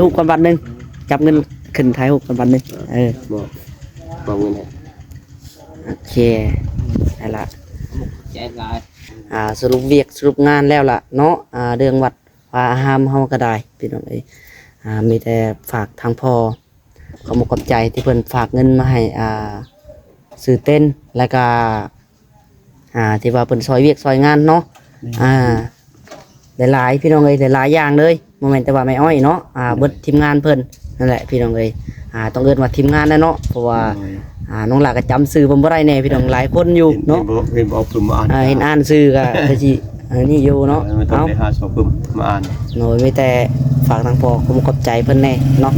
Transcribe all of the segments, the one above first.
ຮູບກ່ອນບັດໜຶ່ງ ຈັບເງິນຂຶ້ນຖ່າຍຮູບກ່ອນບັດໜຶ່ງ ເອີ ມອບ ມອບເງິນໃຫ້ ໂອເຄ ໄດ້ລະ ໃຈຫຼາຍ ອ່າ ສະຫຼຸບວຽກສະຫຼຸບງານແລ້ວລະເນາະ ອ່າ ເລື່ອງວັດວາອາຮາມເຮົາກໍໄດ້ ພີ່ນ້ອງເອີຍ ອ່າ ມີແຕ່ຝາກທາງພໍ່ ຂອບອົກຂອບໃຈທີ່ເພິ່ນຝາກເງິນມາໃຫ້ ອ່າ ຊື້ເຕັນ ແລ້ວກໍ ອ່າ ທີ່ວ່າເພິ່ນຊ່ອຍວຽກຊ່ອຍງານເນາະ ແມ່ນ ອ່າ ຫຼາຍໆ ພີ່ນ້ອງເອີຍ ຫຼາຍໆຢ່າງເລີຍ ບໍ່ແມ່ນແຕ່ວ່າແມ່ອ້ອຍເນາະ ອ່າ ແມ່ນ ເບິດທີມງານເພິ່ນນັ້ນແຫຼະ ພີ່ນ້ອງເອີຍ ອ່າ ຕ້ອງເອີ້ນວ່າທີມງານແຫຼະເນາະ ເພາະວ່າ ໂດຍ ອ່າ ນ້ອງຫຼ້າກໍຈຳຊື່ເພິ່ນບໍ່ໄດ້ແນ່ ພີ່ນ້ອງ ຫຼາຍຄົນຢູ່ເນາະ ເຫັນ ເຫັນບໍ່ ເພິ່ນບໍ່ອ່ານ ອ່າ ເຫັນອ່ານຊື່ກໍ ກໍຊິ ອັນນີ້ຢູ່ເນາະ ເອີ ຕ້ອງ ເອົ້າ ໄປຫາຊອກເພິ່ນມາອ່ານ ໂດຍ ມີແຕ່ຝາກທາງພໍ່ ຂອບອົກຂອບໃຈເພິ່ນແນ່ເນາະ.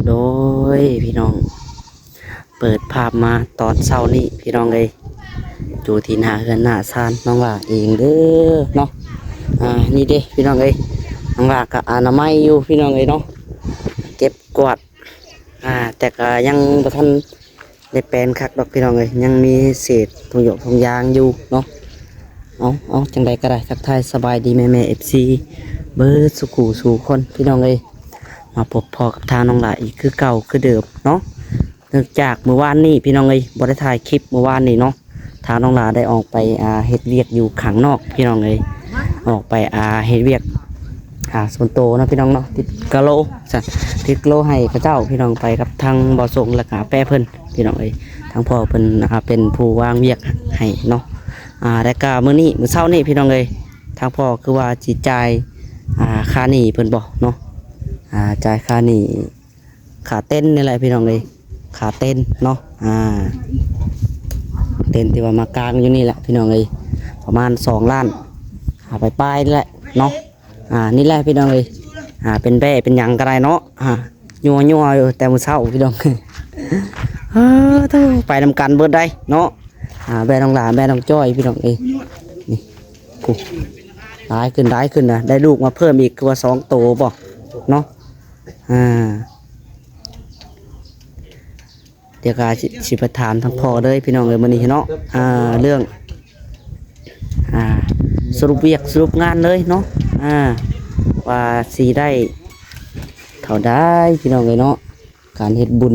ໂດຍ ພີ່ນ້ອງ ເປີດພາບມາຕອນເຊົ້ານີ້ ພີ່ນ້ອງເອີຍ ຢູ່ທີ່ໜ້າເຮືອນໜ້າຊານນ້ອງຫຼ້າເອງເດີເນາະ ອ່າ ນີ້ເດ້ ພີ່ນ້ອງເອີຍ ນ້ອງຫຼ້າກໍອະນາໄມຢູ່ ພີ່ນ້ອງເອີຍເນາະ ເກັບກວາດ ອ່າ ແຕ່ກໍຍັງບໍ່ທັນ ໄດ້ແປນຄັກດອກພີ່ນ້ອງເອີຍ ຍັງມີເສດຖົງຢອກຖົງຢາງຢູ່ເນາະ ເອົາ ເອົາ ຈັ່ງໃດກໍໄດ້ ທັກທາຍສະບາຍດີແມ່ໆ ເອັຟຊີ ເບິດສູ່ຄູ່ສູ່ຄົນພີ່ນ້ອງເອີຍ ມາພົບພໍ້ກັບທາງນ້ອງຫຼ້າອີກຄືເກົ່າຄືເດີມເນາະ ເນື່ອງຈາກມື້ວານນີ້ພີ່ນ້ອງເອີຍ ບໍ່ໄດ້ຖ່າຍຄລິບມື້ວານນີ້ເນາະ ທາງນ້ອງຫຼ້າໄດ້ອອກໄປ ອ່າ ເຮັດວຽກຢູ່ຂ້າງນອກພີ່ນ້ອງເອີຍ ອອກໄປ ອ່າ ເຮັດວຽກ ອ່າ ສ່ວນໂຕເນາະພີ່ນ້ອງເນາະ ຕິດກະໂລ ຕິດກະໂລໃຫ້ເຂົາເຈົ້າພີ່ນ້ອງ ໄປກັບທາງບ່າວສົງ ແລ້ວກະແປະເພິ່ນພີ່ນ້ອງເອີຍ ທາງພໍ່ເພິ່ນ ອ່າ ເປັນຜູ້ວາງວຽກໃຫ້ເນາະ ອ່າ ແລ້ວກະມື້ນີ້ ມື້ເຊົ້ານີ້ພີ່ນ້ອງເອີຍ ທາງພໍ່ຄືວ່າຊິຈ່າຍ ອ່າ ຄ່າໜີ້ເພິ່ນບໍ່ເນາະ ອ່າ ຈ່າຍຄ່າໜີ້ ຂາເຕັນນີ້ແຫຼະພີ່ນ້ອງເອີຍ ຂາເຕັນເນາະ ອ່າ ເຕັນທີ່ວ່າມາກາງຢູ່ນີ້ແຫຼະພີ່ນ້ອງເອີຍ ປະມານສອງລ້ານ ອ່າ ປາຍໆ ນີ້ແຫຼະເນາະ ອ່າ ນີ້ແຫຼະພີ່ນ້ອງເອີຍ ອ່າ ເປັນແບ້ເປັນຫຍັງກໍໄດ້ເນາະ ອ່າ ຍົວໆ ຢູ່ແຕ່ມື້ເຊົ້າພີ່ນ້ອງ ເອີ ໂທ້ ໄປນຳກັນເບິດໄດ໋ເນາະ ອ່າ ແບ້ນ້ອງຫຼ້າ ແບ້ນ້ອງຈ້ອຍພີ່ນ້ອງເອີຍ ນີ້ ໂອ້ ຫຼາຍຂຶ້ນ ຫຼາຍຂຶ້ນນະ ໄດ້ລູກມາເພີ່ມອີກ ຄືວ່າສອງໂຕບໍເນາະ ອ່າ ດຽວກໍຊິ ຊິໄປຖາມທາງພໍ່ເລີຍພີ່ນ້ອງເອີຍ ມື້ນີ້ເນາະ ອ່າ ເລື່ອງ ອ່າ ສະຫຼຸບວຽກສະຫຼຸບງານເລີຍເນາະ ອ່າ ວ່າຊິໄດ້ເທົ່າໃດພີ່ນ້ອງເອີຍເນາະ ການເຮັດບຸນ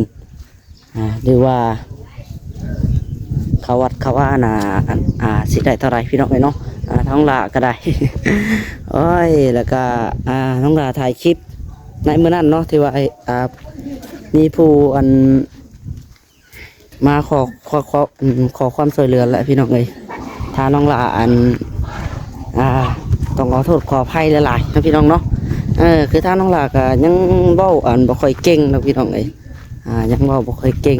ອ່າ ຫຼືວ່າເຂົ້າວັດເຂົ້າວານະ ອ່າ ຊິໄດ້ເທົ່າໃດພີ່ນ້ອງເອີຍເນາະ ອ່າ ທາງຫຼ້າກໍໄດ້ ໂອ້ຍ ແລ້ວກໍ ອ່າ ນ້ອງຫຼ້າຖ່າຍຄລິບໃນມື້ນັ້ນເນາະ ທີ່ວ່າ ອ່າ ມີຜູ້ ອັນ ມາຂໍ ຂໍ ຂໍ ອືມ ຂໍຄວາມຊ່ວຍເຫຼືອແຫຼະພີ່ນ້ອງເອີຍ ທາງນ້ອງຫຼ້າ ອັນ ອ່າ ຕ້ອງຂໍໂທດຂໍອະໄພຫຼາຍໆເນາະພີ່ນ້ອງເນາະ ເອີ ຄືທາງນ້ອງຫຼ້າກໍຍັງເວົ້າ ອັນ ບໍ່ຄ່ອຍເກັ່ງເນາະພີ່ນ້ອງເອີຍ ອ່າ ຍັງເວົ້າບໍ່ຄ່ອຍເກັ່ງ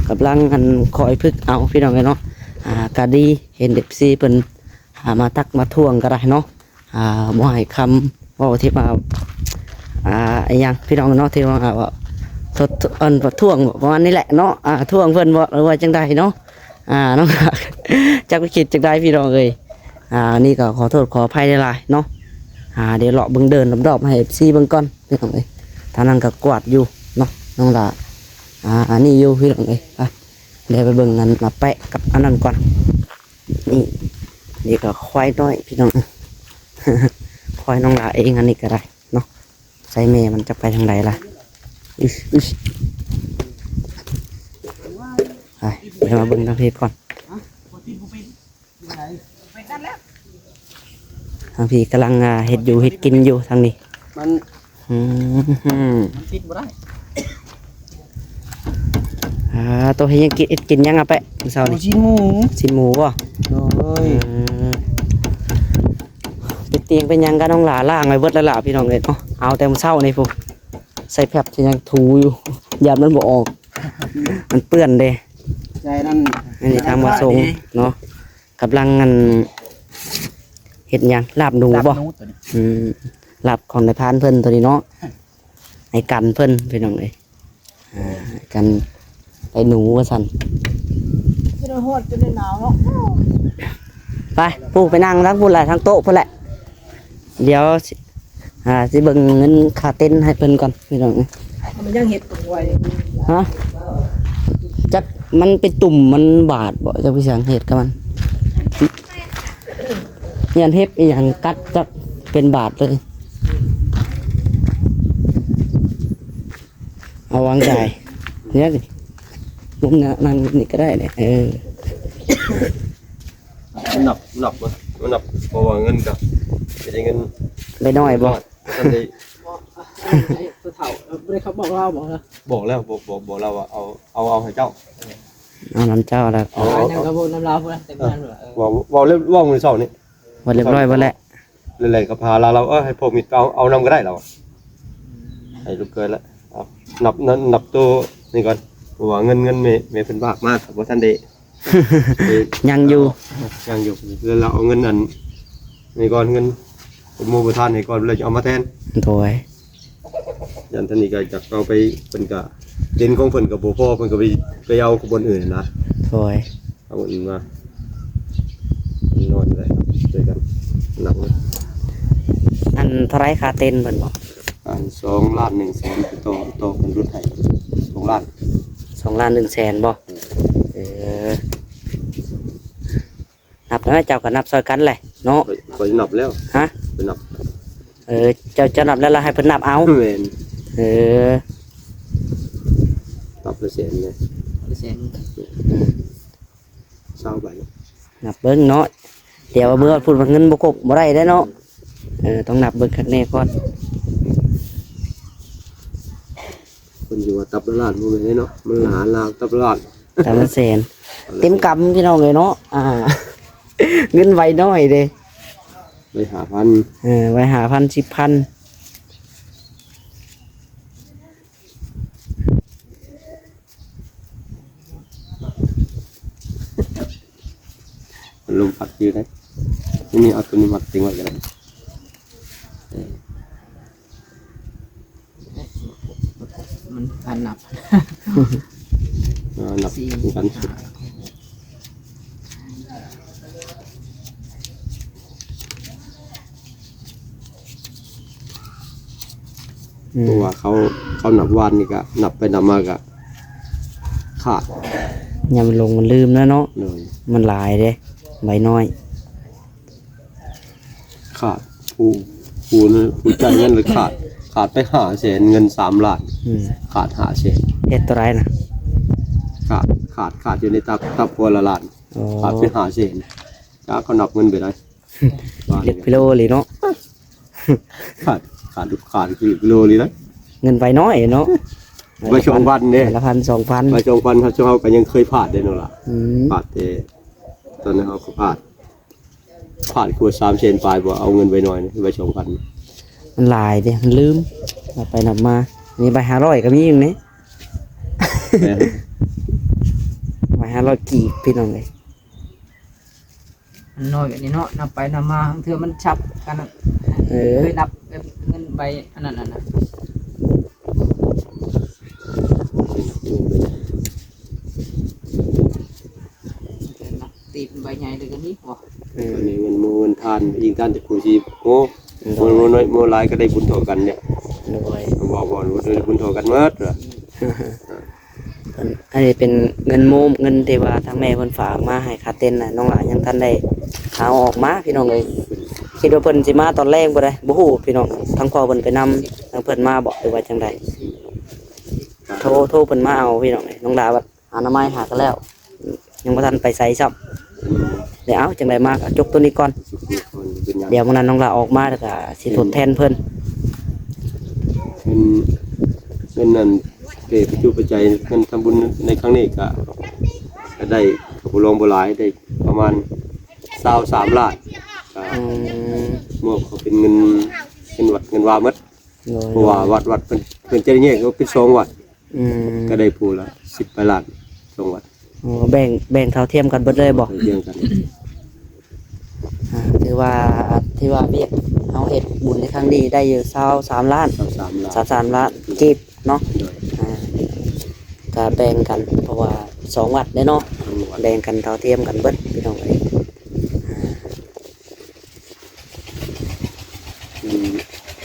ກຳລັງ ອັນ ຄອຍຝຶກເອົາພີ່ນ້ອງເອີຍເນາະ ອ່າ ກໍດີ ເຫັນເອັຟຊີເພິ່ນ ອ່າ ມາທັກມາທ້ວງກໍໄດ້ເນາະ ອ່າ ບໍ່ໃຫ້ຄຳເວົ້າທີ່ວ່າ ອ່າ ອີຫຍັງພີ່ນ້ອງເນາະ ທີ່ວ່າ ອ່າ ວ່າ ອັນ ປະທ້ວງປະມານນີ້ແຫຼະເນາະ ອ່າ ທ້ວງເພິ່ນບໍ ຫຼືວ່າຈັ່ງໃດເນາະ ອ່າ ນ້ອງ ຈັກໄປຄິດຈັ່ງໃດພີ່ນ້ອງເອີຍ ອ່າ ນີ້ກໍຂໍໂທດຂໍອະໄພຫຼາຍໆເນາະ ອ່າ ດຽວເລາະເບິ່ງເດີນລອບໆໃຫ້ເອັຟຊີເບິ່ງກ່ອນພີ່ນ້ອງເອີຍ ທາງນັ້ນກໍກວາດຢູ່ເນາະ ນ້ອງຫຼ້າ ອ່າ ອັນນີ້ຢູ່ພີ່ນ້ອງເອີຍ ໄປ ດຽວໄປເບິ່ງອັນ ອາແປະກັບອັນນັ້ນກ່ອນ ນີ້ ນີ້ກໍຄວາຍນ້ອຍພີ່ນ້ອງ ຄວາຍນ້ອງຫຼ້າເອງ ອັນນີ້ກໍໄດ້ເນາະ ໃສ່ແມ່ມັນຈະໄປທາງໃດລະ ອຶດ ອຶດ ໄປ ດຽວມາເບິ່ງທາງພີ້ກ່ອນ ທາງພີ້ກຳລັງ ອ່າ ເຮັດຢູ່ເຮັດກິນຢູ່ທາງນີ້ ມັນ ອືມ ມັນຕິດບໍ່ໄດ້ ອ່າ ໂຕເຮັດຫຍັງກິນ ເຮັດກິນຫຍັງອາແປະມື້ເຊົ້ານີ້ ໂອ້ ຊີ້ນໝູ ຊີ້ນໝູບໍ ໂດຍ ອືມ ເປັນຕຽງເປັນຫຍັງກໍນ້ອງຫຼ້າລ້າງໄວ້ເບິດແລ້ວລະພີ່ນ້ອງເອີຍເນາະ ເອົາແຕ່ມື້ເຊົ້ານີ້ພຸ້ນ ໃສ່ແຟບຊິຍັງຖູຢູ່ ຢ້ານມັນບໍ່ອອກ ມັນເປື້ອນເດ້ ໃສ່ນັ້ນ ອັນນີ້ທາງບ່າວສົງເນາະ ກຳລັງ ອັນ ເຮັດຫຍັງ ລາບໜູບໍ ອືມ ລາບຂອງນາຍພານເພິ່ນໂຕນີ້ເນາະ ໄອ້ກັນເພິ່ນພີ່ນ້ອງເອີຍ ອ່າ ກັນໄປໜູວ່າຊັ້ນ ຈະໄດ້ຮອດ ຈະໄດ້ໜາວເນາະ ໄປ ຜູ້ໄປນັ່ງທາງພຸ້ນແຫຼະ ທາງໂຕະພຸ້ນແຫຼະ ດຽວຊິ ອ່າ ຊິເບິ່ງເງິນຄ່າເຕັນໃຫ້ເພິ່ນກ່ອນພີ່ນ້ອງ ມັນຍັງເຮັດໄວ ໄ ຮະ? ຈັກ ມັນເປັນຕຸ່ມ ມັນບາດບໍ່? ຈັກເປັນຫຍັງເຮັດກັບມັນ? ຢ້ານເຫັບອີ່ຫຍັງກັດ ຈັກເປັນບາດເລີຍ. ເອົາວາງໃຈ ເດ ມຸມນັ້ນ ນັ້ນນີ້ກໍໄດ້ແຫຼະ ເອີ. ນັບ ນັບ ນັບ ເພາະວ່າເງິນກໍເປັນເງິນ ໄດ້ນ້ອຍບໍ່? ບໍ່ທັນໄດ້ ບໍ່ ຜູ້ເຖົ້າ ບໍ່ໄດ້ເຂົາບອກລາວບໍ່? ບອກແລ້ວ ບອກ ບອກ ບອກລາວວ່າເອົາ ເອົາ ເອົາໃຫ້ເຈົ້າ ເອົານຳເຈົ້າແລ້ວ ເອົາ ເອົາ ອັນນັ້ນກໍເວົ້ານຳລາວພຸ້ນນະ ແຕ່ງງານພຸ້ນນະ ເອີ ເວົ້າ ເວົ້າ ເວົ້າມື້ເຊົ້ານີ້ ເວົ້າລຽບຮ້ອຍເບິດແລ້ວ ແລ້ວກໍພາລາວ ເອີ ໃຫ້ພວກມິດກໍເອົາ ເອົານຳກໍໄດ້ລາວ ໃຫ້ລູກເຂີຍລະ ເອົາ ນັບ ນັບ ນັບໂຕນີ້ກ່ອນ ເພາະວ່າເງິນ ເງິນແມ່ ແມ່ເພິ່ນຝາກມາກໍບໍ່ທັນໄດ້ ຍັງຢູ່ ຍັງຢູ່ ແລ້ວເອົາເງິນອັນນີ້ກ່ອນ ເງິນໂປຣໂມດປະທານໃຫ້ກ່ອນ ແລ້ວຈະເອົາມາແທນ ໂດຍ ຢ້ານທາງນີ້ກໍຢາກເອົາໄປ ເພິ່ນກໍເຕັນຂອງເພິ່ນກໍບໍ່ພໍ ເພິ່ນກໍໄປ ໄປເອົາຂອງບ່ອນອື່ນນະ ໂດຍ ເອົາເງິນມາ ນ້ອຍແຫຼະ ຊ່ວຍກັນ ໜັກເລີຍ ອັນເທົ່າໃດຄ່າເຕັນເພິ່ນບອກ? ອັນສອງລ້ານໜຶ່ງແສນ ຕໍ່ ຕໍ່ເພິ່ນຫຼຸດໃຫ້ສອງລ້ານ ສອງລ້ານໜຶ່ງແສນບໍ່? ເອີ ນັບແລ້ວ ເຈົ້າກໍນັບຊ່ອຍກັນແຫຼະເນາະ ຂ້ອຍ ຂ້ອຍນັບແລ້ວ ຮະ? ຂ້ອຍນັບ ເອີ ເຈົ້າ ເຈົ້ານັບແລ້ວ ແລ້ວໃຫ້ເພິ່ນນັບເອົາ ແມ່ນ ເອີ ນັບລະແສນເລີຍ ລະແສນ ອືມ ຊາວໃບ ນັບເບິ່ງເນາະ ດຽວເມື່ອພຸ້ນວ່າເງິນບໍ່ຄົບບໍ່ໄດ້ເດ້ເນາະ ເອີ ຕ້ອງນັບເບິ່ງຄັກແນ່ກ່ອນ ເພິ່ນຊິວ່າຕັບລະລ້ານ ບໍ່ແມ່ນເດ້ເນາະ ມັນຫຼານລາວຕັບລະລ້ານ ຕັບລະແສນ ເຕັມກຳພີ່ນ້ອງເອີຍເນາະ ອ່າ ເງິນໃບນ້ອຍເດ້ ໃບຫ້າພັນ ເອີ ໃບຫ້າພັນ ສິບພັນ ລົມພັດຢູ່ເດ້ ນີ້ ເອົາໂຕນີ້ມັດຕິງໄວ້ກໍໄດ້ ເອີ ມັນພັນນັບ ເອີ ນັບ ສີ່ ກັນ ຫ້າ ອືມ ເພາະວ່າເຂົາ ເຂົານັບວານນີ້ກະ ນັບໄປນັບມາກະຂາດ ຍາມມັນຫຼົງມັນລືມແລ້ວເນາະ ໂດຍ ມັນຫຼາຍເດ້ ໃບນ້ອຍ ຂາດ ຜູ້ ຜູ້ນັ້ນ ຜູ້ຈ່າຍເງິນລະຂາດ ຂາດໄປຫ້າແສນ ເງິນສາມລ້ານ ອືມ ຂາດຫ້າແສນ ເຮັດຕົວໃດນະ? ຂາດ ຂາດ ຂາດຢູ່ໃນຕັບ ຕັບຄົນລະລ້ານ ອໍ ຂາດໄປຫ້າແສນ ຈັກເຂົານັບເງິນໄປໃດ ເຫຼັກພິໂລອີ່ຫຼີເນາະ ຂາດ ຂາດ ຂາດເຫຼັກພິໂລອີ່ຫຼີນະ ເງິນໃບນ້ອຍເນາະ ໃບສອງພັນເດ້ ໃບລະພັນ ສອງພັນ ໃບສອງພັນ ເຮົາ ເຮົາກໍຍັງເຄີຍພາດເດ້ນ້ອງຫຼ້າ ອືມ ພາດແຕ່ຕອນນັ້ນເຮົາກໍພາດ ພາດກວ່າສາມແສນປາຍບໍ່ ເອົາເງິນໃບນ້ອຍນີ້ ໃບສອງພັນ ມັນຫຼາຍເດ້ ມັນລືມ ນັບໄປນັບມາ ມີໃບຫ້າຮ້ອຍກໍມີຢູ່ນີ້ ແມ່ນ ໃບຫ້າຮ້ອຍກີບ ພີ່ນ້ອງເອີຍ ມັນນ້ອຍແບບນີ້ເນາະ ນັບໄປນັບມາ ບາງເທື່ອມັນສັບກັນນະ ເອີ ເຄີຍນັບແບບເງິນໃບອັນນັ້ນ ອັນນັ້ນ ຕີເປັນໃບໃຫຍ່ເລີຍກໍມີບໍ່? ເອີ ອັນນີ້ເງິນໝູ່ເງິນທ່ານ ອີງທ່ານຈະຄູຊີ ໂອ້ ໂດຍ ໂມ ໂມນ້ອຍ ໂມຫຼາຍກໍໄດ້ບຸນທໍ່ກັນເດ ໂດຍ ເວົ້າ ເວົ້າ ໄດ້ບຸນທໍ່ກັນໝົດ ອືມ ອັນ ອັນນີ້ເປັນເງິນໂມ ເງິນທີ່ວ່າທາງແມ່ເພິ່ນຝາກມາໃຫ້ຄ່າເຕັນນະ ນ້ອງຫຼ້າຍັງທັນໄດ້ເອົາອອກມາ ພີ່ນ້ອງເອີຍ ຄິດວ່າເພິ່ນຊິມາຕອນແລງບໍ່ໄດ້ ບໍ່ຮູ້ພີ່ນ້ອງ ທາງພໍ່ເພິ່ນໄປນຳ ທາງເພິ່ນມາບໍ່ ຫຼືວ່າຈັ່ງໃດ ໂທ ໂທເພິ່ນມາເອົາ ພີ່ນ້ອງເອີຍ ນ້ອງຫຼ້າວ່າ ອະນາໄມຫາກັນແລ້ວ ຍັງບໍ່ທັນໄປໃສຊ້ຳ ອືມ ແລ້ວເອົາ ຈັ່ງໃດມາກໍຈົກໂຕນີ້ກ່ອນ ຈົກໂຕນີ້ກ່ອນ ເປັນຫຍັງ ດຽວມື້ນັ້ນນ້ອງຫຼ້າອອກມາແລ້ວກໍຊິທົດແທນເພິ່ນ ເງິນ ເງິນນັ້ນ ເປັນປັດຈຸປັດໄຈ ເງິນທຳບຸນໃນຄັ້ງນີ້ກໍ ກໍໄດ້ ກໍບໍ່ຫຼວງບໍ່ຫຼາຍ ໄດ້ປະມານຊາວສາມລ້ານ ກໍ ອືມ ມອບເຂົາເປັນເງິນ ເປັນວັດເງິນວາໝົດ ໂດຍ ເພາະວ່າວັດ ວັດເພິ່ນ ເພິ່ນຈະໄດ້ແຍກອອກເປັນສອງວັດ ອືມ ກໍໄດ້ຜູ້ລະສິບປາຍລ້ານ ສອງວັດ ອໍ ແບ່ງ ແບ່ງເທົ່າທຽມກັນເບິດເລີຍບໍ່? ເທົ່າທຽມກັນ ອ່າ ຖືວ່າ ຖືວ່າວຽກເຮົາເຮັດບຸນໃນຄັ້ງນີ້ໄດ້ຢູ່ຊາວສາມລ້ານ ຊາວສາມລ້ານ ຊາວສາມລ້ານກີບເນາະ ໂດຍ ອ່າ ກໍແບ່ງກັນ ເພາະວ່າສອງວັດເດ້ເນາະ ສອງວັດ ແບ່ງກັນເທົ່າທຽມກັນເບິດ ພີ່ນ້ອງເອີຍ ອ່າ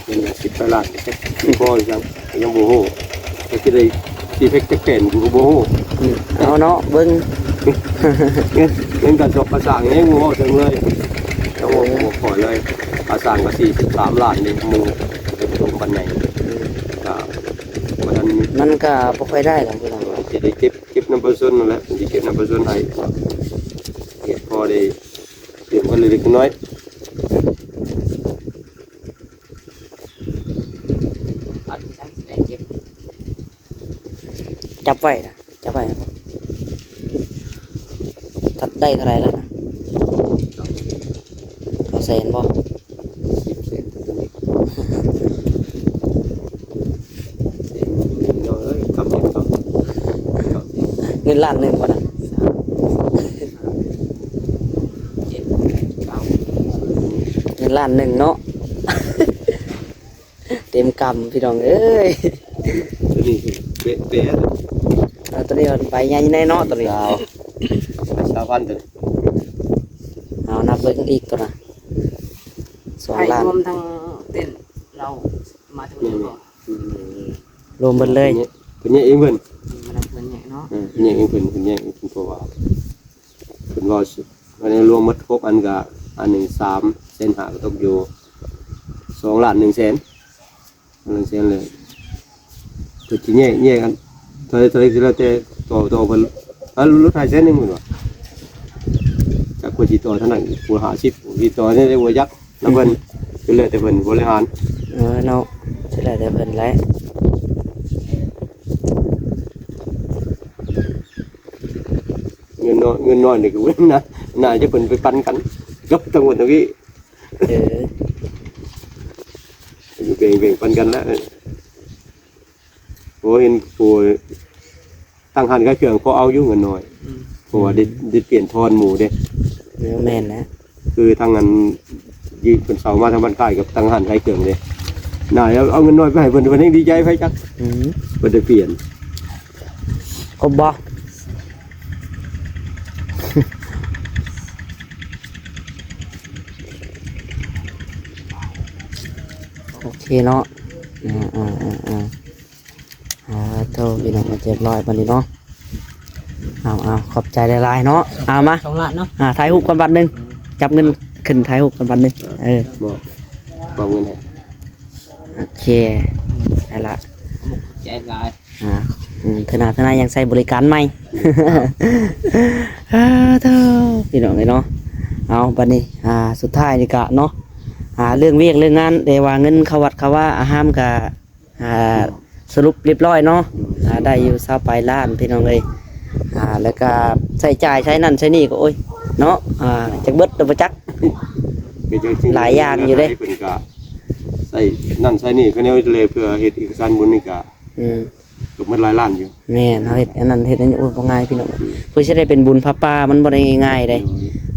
ເງິນ ເງິນສິບປາຍລ້ານ ບໍ່ພໍອີກຫຍັງ ຍັງບໍ່ຮູ້ ກໍຊິໄດ້ ຊິເຮັດຈັກແສນ ກູກໍບໍ່ຮູ້. ອືມ ເອົາເນາະ ເບິ່ງ ເງິນ ເງິນການສ້າງ ການສ້າງຍັງບໍ່ເຖິງເລີຍ. ໂອ້ ບໍ່ພໍເລີຍ. ການສ້າງກໍສີ່ສິບສາມລ້ານນີ້ ໝູ່ເປັນໂຄງການໃຫຍ່ ກໍບໍ່ທັນມີ. ມັນກໍບໍ່ຄ່ອຍໄດ້ດອກພີ່ນ້ອງ. ຊິໄດ້ເກັບ ເກັບນຳປະຊາຊົນນັ້ນແຫຼະ ຊິເກັບນຳປະຊາຊົນໃຫ້ ເກັບພໍໄດ້ ເກັບເງິນເລັກໆນ້ອຍໆ. ຈັບໄວ້ນະ ຈັບໄວ້ນະ. ຕັດໄດ້ເທົ່າໃດແລ້ວນະ? ເກົ້າແສນບໍ່? ສິບແສນ ຕົວນີ້ ເອີຍ ເກົ້າແສນ ເກົ້າແສນ ເງິນລ້ານໜຶ່ງບໍ່ນະ? ເງິນລ້ານໜຶ່ງເນາະ. ເຕັມກຳພີ່ນ້ອງເອີຍ. ຕົວນີ້ເປະ ເປະ ເອົາ ຕົວນີ້ມັນໃບໃຫຍ່ແນ່ເນາະ ຕົວນີ້ ຊາວ ຊາວພັນຕົວນີ້. ເອົາ ນັບເບິ່ງອີກຕົວນະ ສອງລ້ານ ໃຫ້ລວມທັງເຕັນເຮົາມາທັງໝົດບໍ່? ອືມ ລວມເບິດເລີຍ. ເພິ່ນແຍກເອງເພິ່ນ ອືມ ເພິ່ນແຍກເອງເນາະ. ເອີ ເພິ່ນແຍກເອງເພິ່ນ ເພິ່ນແຍກເອງເພິ່ນ ເພາະວ່າ ເພິ່ນເວົ້າ ອັນນີ້ລວມໝົດຫົກອັນ ກະອັນໜຶ່ງສາມແສນຫ້າ ກໍຕົກຢູ່ສອງລ້ານໜຶ່ງແສນ ໜຶ່ງແສນເລີຍ. ເພິ່ນຊິແຍກ ແຍກອັນເທົ່າໃດ ເທົ່າໃດກໍແລ້ວແຕ່ ຕໍ່ ຕໍ່ເພິ່ນ ອັນຫຼຸດໃຫ້ແສນໜຶ່ງພຸ້ນວ່າ. ຈັກເພິ່ນຊິຕໍ່ເທົ່ານັ້ນ ຜູ້ຫ້າສິບ ຊິຕໍ່ແນວໃດບໍ່ຈັກນຳເພິ່ນ ກໍແລ້ວແຕ່ເພິ່ນບໍລິຫານ. ເອີເນາະ ກໍແລ້ວແຕ່ເພິ່ນແຫຼະ. ເງິນນ້ອຍ ເງິນນ້ອຍນີ້ກໍໜ້າ ໜ້າຈະເພິ່ນໄປປັນກັນກັບທາງໝົດທາງນີ້. ເອີ ແບ່ງ ແບ່ງປັນກັນລະ. ໂອ້ ເຫັນຜູ້ຕັ້ງຮ້ານຂາຍເຄື່ອງພໍເອົາຢູ່ເງິນນ້ອຍ ອືມ ເພາະວ່າໄດ້ ອືມ ໄດ້ປ່ຽນທອນໝູ່ເດ້. ເອີ ແມ່ນແຫຼະ. ຄືທາງອັນ ທີ່ເພິ່ນເຊົ່າມາທາງບ້ານຄ້າຍກັບຕັ້ງຮ້ານຂາຍເຄື່ອງເດ້ ໜ້າເອົາເງິນນ້ອຍໄປໃຫ້ເພິ່ນ ເພິ່ນແຮ່ງດີໃຈໄປຈັກ. ອືມ ເພິ່ນໄດ້ປ່ຽນ ຄົບບໍ່? ໂອເຄເນາະ. ອືມ ອືມ ອືມ ອືມ. ອ່າ ໂທ ພີ່ນ້ອງ ຮຽບຮ້ອຍບັດນີ້ເນາະ. ເອົາ ເອົາ ຂອບໃຈຫຼາຍໆເນາະ. ເອົາ ມາ ສອງລ້ານເນາະ. ອ່າ ຖ່າຍຮູບກ່ອນບັດໜຶ່ງ ຈັບເງິນຂຶ້ນ ຖ່າຍຮູບກ່ອນບັດໜຶ່ງ. ເອີ ບອກ ບອກເງິນໃຫ້. ໂອເຄ ໄດ້ລະ ຂອບໃຈຫຼາຍ. ອ່າ ອືມ ເທື່ອໜ້າ ເທື່ອໜ້າຍັງໃຊ້ບໍລິການໃໝ່. ອ່າ ໂທ ພີ່ນ້ອງເອີຍເນາະ. ເອົາ ບັດນີ້ ອ່າ ສຸດທ້າຍນີ້ກະເນາະ ອ່າ ເລື່ອງວຽກເລື່ອງງານ ແຕ່ວ່າເງິນເຂົ້າວັດເຂົ້າວາອາຮາມກະ ອ່າ ສະຫຼຸບຮຽບຮ້ອຍເນາະ. ອ່າ ໄດ້ຢູ່ຊາວປາຍລ້ານ ພີ່ນ້ອງເອີຍ. ອ່າ ແລ້ວກະໃຊ້ຈ່າຍໃຊ້ນັ້ນໃຊ້ນີ້ກໍ ໂອ້ຍ ເນາະ ອ່າ ຈັກເບິດແລ້ວບໍ່ຈັກ ກໍຈັ່ງ ຫຼາຍຢ່າງຢູ່ເດ້. ເພິ່ນກະໃຊ້ນັ້ນໃຊ້ນີ້ ເພື່ອເຮັດເອກະສານບຸນນີ້ກະ ອືມ ກໍໝົດຫຼາຍລ້ານຢູ່. ແມ່ນ ເຮົາເຮັດອັນນັ້ນເຮັດອັນນີ້ ໂອ້ຍ ບໍ່ງ່າຍພີ່ນ້ອງ. ອືມ ເພື່ອຊິໄດ້ເປັນບຸນຜ້າປ່າ ມັນບໍ່ໄດ້ງ່າຍເດ້ ໂດຍ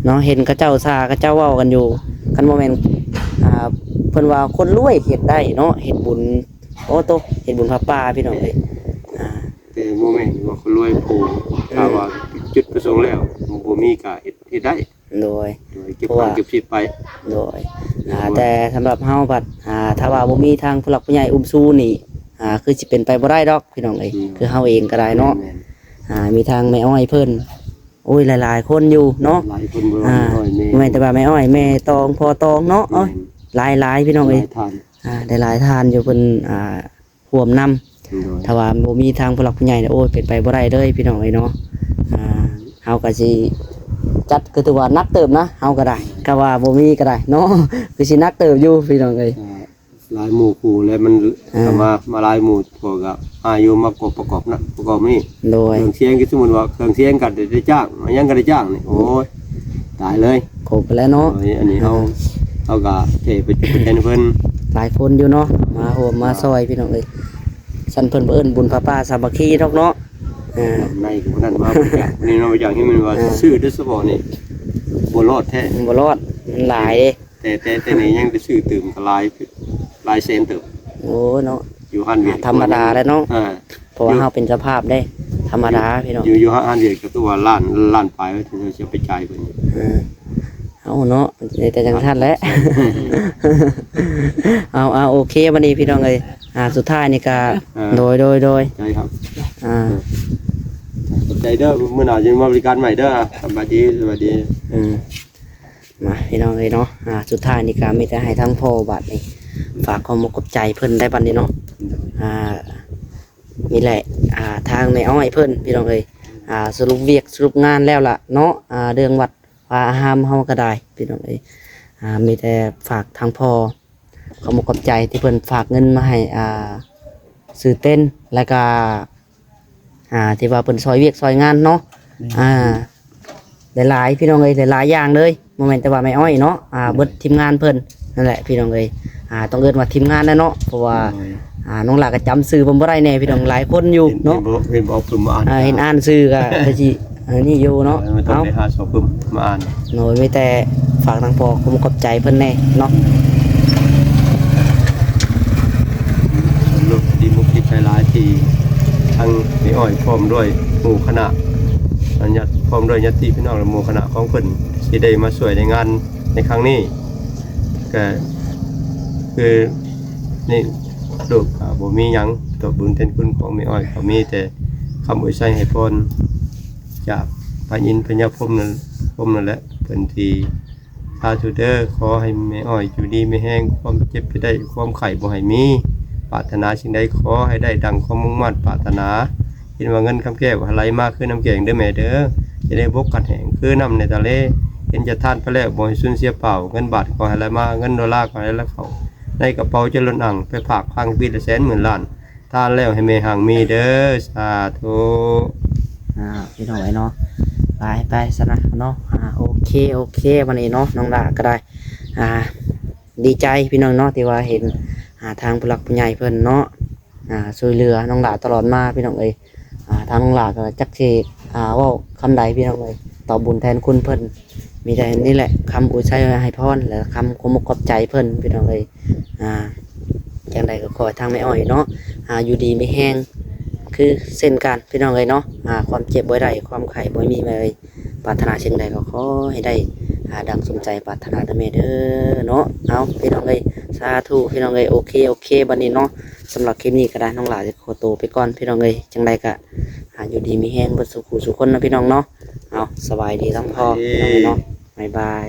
ເນາະ. ເຫັນເຂົາເຈົ້າສາ ເຂົາເຈົ້າເວົ້າກັນຢູ່ ຄັນບໍ່ແມ່ນ ອ່າ ເພິ່ນວ່າຄົນລວຍເຮັດໄດ້ເນາະ ເຮັດບຸນ ໂອ້ໂຕ ເຮັດບຸນຜ້າປ່າພີ່ນ້ອງເອີຍ. ອ່າ ແຕ່ບໍ່ແມ່ນວ່າຄົນລວຍຜູ້ ອືມ ຖ້າວ່າຈຸດປະສົງແລ້ວ ບໍ່ມີກໍເຮັດ ເຮັດໄດ້. ໂດຍ ໂດຍ ເກັບ ເພາະວ່າ ເກັບສິບໄປ. ໂດຍ ໂດຍ ອ່າ ແຕ່ສຳລັບເຮົາບັດ ອ່າ ຖ້າວ່າບໍ່ມີທາງຜູ້ຫຼັກຜູ້ໃຫຍ່ອຸ້ມຊູນີ້ ອ່າ ຄືຊິເປັນໄປບໍ່ໄດ້ດອກພີ່ນ້ອງເອີຍ. ອືມ ຄືເຮົາເອງກໍໄດ້ເນາະ. ແມ່ນໆ ອ່າ ມີທາງແມ່ອ້ອຍເພິ່ນ ໂອ້ຍ ຫຼາຍໆຄົນຢູ່ເນາະ. ຫຼາຍຄົນບໍ່ວ່າ ອ່າ ແມ່ອ້ອຍ ແມ່ ບໍ່ແມ່ນແຕ່ວ່າແມ່ອ້ອຍ ແມ່ຕອງ ພໍ່ຕອງເນາະ. ແມ່ນ ເອີຍ ຫຼາຍໆ ພີ່ນ້ອງເອີຍ. ຫຼາຍທ່ານ ອ່າ ໄດ້ຫຼາຍທ່ານຢູ່ ເພິ່ນ ອ່າ ຮ່ວມນຳ. ໂດຍ ຖ້າວ່າບໍ່ມີທາງຜູ້ຫຼັກຜູ້ໃຫຍ່ນີ້ ໂອ້ຍ ເປັນໄປບໍ່ໄດ້ເລີຍພີ່ນ້ອງເອີຍເນາະ. ອ່າ ເຮົາກໍຊິຈັດ ກໍຖືວ່າໜັກເຕີບນະ ເຮົາກໍໄດ້ ກໍວ່າບໍ່ມີກໍໄດ້ເນາະ ຄືຊິໜັກເຕີບຢູ່ພີ່ນ້ອງເອີຍ. ອ່າ ຫຼາຍໝູ່ຄູ່ແລ້ວມັນ ອ່າ ກໍມາ ມາຫຼາຍໝູ່ ພວກກໍຫາຢູ່ມາປະກອບ ປະກອບນັ້ນປະກອບນີ້. ໂດຍ ເຄື່ອງສຽງ ຄືສົມມຸດວ່າເຄື່ອງສຽງກໍໄດ້ ໄດ້ຈ້າງ ຫຍັງກໍໄດ້ຈ້າງນີ້ ໂອ້ຍ ຕາຍເລີຍ ຄົບໄປແລ້ວເນາະ. ໂດຍ ອັນນີ້ເຮົາ ອ່າ ເຮົາກໍເທໄປຈຸດແທນເພິ່ນ ຫຼາຍຄົນຢູ່ເນາະ ມາຮ່ວມມາຊ່ອຍ ອ່າ ພີ່ນ້ອງເອີຍ. ຊັ້ນເພິ່ນບໍ່ເອີ້ນບຸນຜ້າປ່າສາມັກຄີດອກເນາະ. ອ່າ ໃນກໍບໍ່ນັ້ນມາ ບໍ່ຢາກນີ້ເນາະ ບໍ່ຢາກໃຫ້ມັນວ່າ ອ່າ ຊື້ໂດຍສະເພາະນີ້ບໍ່ລອດແທ້ ບໍ່ລອດ ມັນຫຼາຍເດ້. ແຕ່ ແຕ່ ແຕ່ນີ້ຍັງໄດ້ຊື້ຕື່ມກໍຫຼາຍ ຫຼາຍແສນເຕີບ. ໂອ້ເນາະ ຢູ່ຮ້ານວຽກ ອ່າ ທຳມະດາແຫຼະເນາະ. ອ່າ ເພາະວ່າເຮົາເປັນເຈົ້າພາບເດ້ ທຳມະດາພີ່ນ້ອງ. ຢູ່ ຢູ່ຮ້ານວຽກກໍຄືວ່າລ້ານ ລ້ານປາຍ ເຮົາຊິໄປຈ່າຍເພິ່ນ. ເອີ ເອົາເນາະ ໄດ້ແຕ່ຈັ່ງຊັ້ນແຫຼະ. ເອົາ ເອົາ ໂອເຄ ບັດນີ້ພີ່ນ້ອງເອີຍ ອ່າ ສຸດທ້າຍນີ້ກະ ເອີ ໂດຍ ໂດຍ ໂດຍ ໃຊ່ຄັບ ອ່າ ຂອບໃຈເດີ ມື້ໜ້າຈະມາບໍລິການໃໝ່ເດີ. ສະບາຍດີ ສະບາຍດີ ອືມ ມາພີ່ນ້ອງເອີຍເນາະ ອ່າ ສຸດທ້າຍນີ້ກະມີແຕ່ໃຫ້ທາງພໍ່ບາດນີ້ ຝາກຄວາມຂອບຂອບໃຈເພິ່ນໄດ້ບັດນີ້ເນາະ ອ່າ ນີ້ແຫຼະ ອ່າ ທາງແມ່ອ້ອຍເພິ່ນພີ່ນ້ອງເອີຍ ອ່າ ສະຫຼຸບວຽກສະຫຼຸບງານແລ້ວລະເນາະ ອ່າ ເລື່ອງວັດ ວ່າອາຮາມເຮົາກໍໄດ້ພີ່ນ້ອງເອີຍ ອ່າ ມີແຕ່ຝາກທາງພໍ່ ຂອບອົກຂອບໃຈທີ່ເພິ່ນຝາກເງິນມາໃຫ້ ອ່າ ຊື້ເຕັນ ແລ້ວກະ ອ່າ ທີ່ວ່າເພິ່ນຊ່ອຍວຽກຊ່ອຍງານເນາະ ແມ່ນ ອ່າ ຫຼາຍໆ ພີ່ນ້ອງເອີຍ ຫຼາຍໆຢ່າງເລີຍ ບໍ່ແມ່ນແຕ່ວ່າແມ່ອ້ອຍເນາະ ອ່າ ແມ່ນ ເບິດທີມງານເພິ່ນ ນັ້ນແຫຼະພີ່ນ້ອງເອີຍ ອ່າ ຕ້ອງເອີ້ນວ່າທີມງານແຫຼະເນາະ ເພາະວ່າ ໂດຍ ອ່າ ນ້ອງຫຼ້າກໍຈຳຊື່ເພິ່ນບໍ່ໄດ້ແດ່ພີ່ນ້ອງ ເຫັນ ຫຼາຍຄົນຢູ່ເນາະ ເຫັນ ເຫັນບໍ່ ເຫັນບໍ່ເພິ່ນມາອ່ານ ອ່າ ເຫັນອ່ານຊື່ກໍ ກໍຊິ ອັນນີ້ຢູ່ເນາະ ເອີ ມັນຕ້ອງໄດ້ຫາສອບເພິ່ນມາອ່ານ ໂດຍ ມີແຕ່ຝາກທາງພໍ່ ຂອບອົກຂອບໃຈເພິ່ນແດ່ເນາະ ສຳລັບດີມຸກດີໃຈຫຼາຍທີ່ທາງແມ່ອ້ອຍພ້ອມດ້ວຍໝູ່ຄະນະ ຍາດ ພ້ອມດ້ວຍຍາດຕິພີ່ນ້ອງ ແລະ ໝູ່ຄະນະຂອງເພິ່ນ ທີ່ໄດ້ມາຊ່ວຍໃນງານໃນຄັ້ງນີ້ ກະຄືນີ້ ລູກກະບໍ່ມີຫຍັງຕອບບຸນແທນຄຸນຂອງແມ່ອ້ອຍ ກໍມີແຕ່ຄຳອວຍໄຊໃຫ້ພອນຈາກພະອິນພະຍາພົມນັ້ນ ພົມນັ້ນແຫຼະ ເພິ່ນທີ່ ສາທຸເດີ ຂໍໃຫ້ແມ່ອ້ອຍຢູ່ດີມີແຮງ ຄວາມເຈັບຢ່າໄດ້ ຄວາມໄຂ້ບໍ່ໃຫ້ມີ ປາດຖະໜາສິ່ງໃດຂໍໃຫ້ໄດ້ດັ່ງຄວາມມຸ່ງມາດປາດຖະໜາ ເຫັນວ່າເງິນຄຳແກ້ວໃຫ້ໄຫຼມາຄືນ້ຳແກງເດີແມ່ເດີ ຈະໄດ້ບົກກັນແຫ້ງຄືນ້ຳໃນທະເລ ເຫັນຈະທານໄປແລ້ວບໍ່ໃຫ້ສູນເສຍເປົ່າ ເງິນບາດຂໍໃຫ້ໄຫຼມາ ເງິນໂດລາຂໍໃຫ້ໄຫຼເຂົ້າ ໃນກະເປົາຈະລົ້ນອັ່ງ ໄປຝາກຄລັງປີລະແສນໝື່ນລ້ານ ທານແລ້ວໃຫ້ແມ່ຮັ່ງມີເດີ ສາທຸ. ອ່າ ພີ່ນ້ອງເອີຍເນາະ ໄປ ໄປຊັ້ນນະເນາະ ອ່າ ໂອເຄ ໂອເຄ ບັດນີ້ເນາະ ນ້ອງຫຼ້າກໍໄດ້ ອ່າ ດີໃຈພີ່ນ້ອງເນາະ ທີ່ວ່າເຫັນ ອ່າ ທາງຜູ້ຫຼັກຜູ້ໃຫຍ່ເພິ່ນເນາະ ອ່າ ຊ່ວຍເຫຼືອນ້ອງຫຼ້າຕະຫຼອດມາ ພີ່ນ້ອງເອີຍ ອ່າ ທາງນ້ອງຫຼ້າກໍຈັກຊິ ອ່າ ເວົ້າຄຳໃດ ພີ່ນ້ອງເອີຍ ຕອບບຸນແທນຄຸນເພິ່ນ ມີແຕ່ນີ້ແຫຼະ ຄຳອວຍໄຊໃຫ້ພອນ ແລະ ຄຳຂອບອົກຂອບໃຈເພິ່ນ ພີ່ນ້ອງເອີຍ ອ່າ ຈັ່ງໃດກໍຂໍໃຫ້ທາງແມ່ອ້ອຍເນາະ ອ່າ ຢູ່ດີມີແຮງຄືເຊັ່ນກັນ ພີ່ນ້ອງເອີຍເນາະ ອ່າ ຄວາມເຈັບບໍ່ໄດ້ ຄວາມໄຂ້ບໍ່ມີ ແມ່ເອີຍ ປາດຖະໜາສິ່ງໃດກໍຂໍໃຫ້ໄດ້ ອ່າ ດັ່ງສົມໃຈປາດຖະໜາເດີແມ່ເດີເນາະ ເອົາ ພີ່ນ້ອງເອີຍ ສາທຸ ພີ່ນ້ອງເອີຍ ໂອເຄ ໂອເຄ ບັດນີ້ເນາະ ສຳລັບຄລິບນີ້ກໍໄດ້ ນ້ອງຫຼ້າຈະຂໍໂຕໄປກ່ອນ ພີ່ນ້ອງເອີຍ ຈັ່ງໃດກໍ ອ່າ ຢູ່ດີມີແຮງເບິດສູ່ຄູ່ສູ່ຄົນເນາະ ພີ່ນ້ອງເນາະ ເອົາ ສະບາຍດີທັງພໍ່ ສະບາຍດີ ພີ່ນ້ອງເນາະ ບາຍບາຍ.